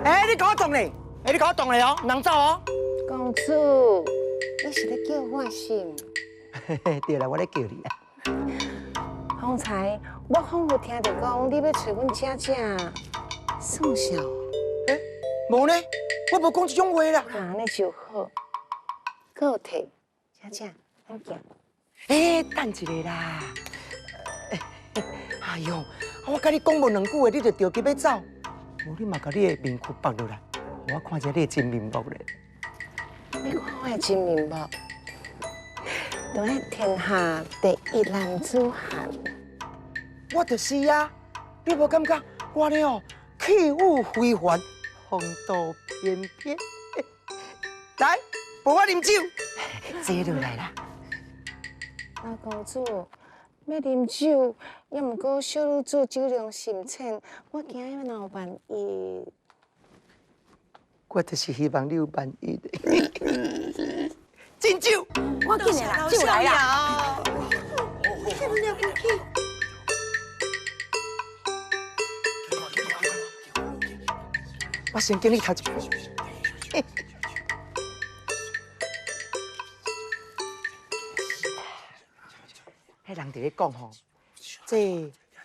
哎，你搞我动咧！哎，你搞我动咧哦，唔通走哦！公主，你是咧叫我是毋？對啦，我咧叫你啊。方才我仿佛聽著講，你欲揣阮姐姐算數。欸，無呢，我無講這種話啦。按呢就好，閣有提，姐姐，咱行。欸，等一下啦。哎喲，我共你講無兩句話，你就著急欲走，無你嘛共你的面具剝落來，予我看一下你的真面目咧。你看我的真面目，當咧天下第一男子漢。我就是啊，你無感覺我咧哦，氣宇非凡，風度翩翩。來，陪我啉酒，坐落來啦。老公主，欲啉酒，猶毋過小女子酒量甚淺，我驚若有萬一。我就是希望你有萬一的。敬酒，我敬你啦，酒來啦。了不起。我先敬你頭一杯。彼人佇咧講吼，這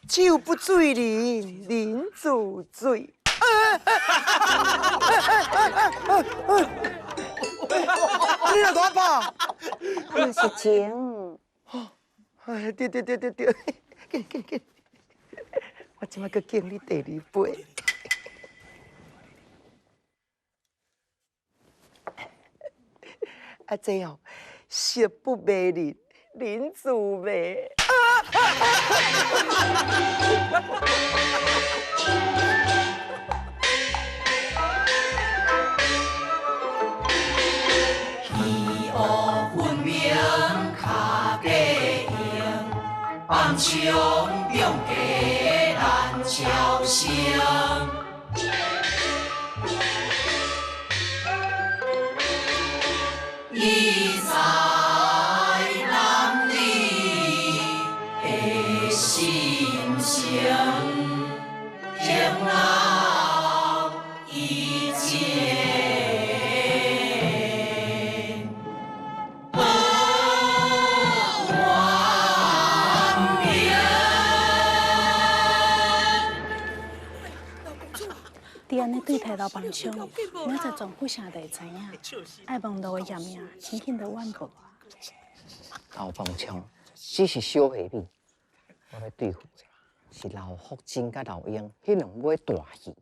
酒不醉人人自醉。你來共我拍？那是情。哎，對對對對對，緊緊緊，我這擺閣敬你第二杯。啊，這哦，色不迷人，人自迷。天黑分明跤过用，放枪中计难超生。伊知男儿的心声，情留伊情不完明。你按呢對待劉邦昌，明仔載全府城就會知影，愛網路的嫌名，真緊就完無。劉邦昌只是小蝦米，我欲對付的是劉福珍佮劉英彼兩尾大魚。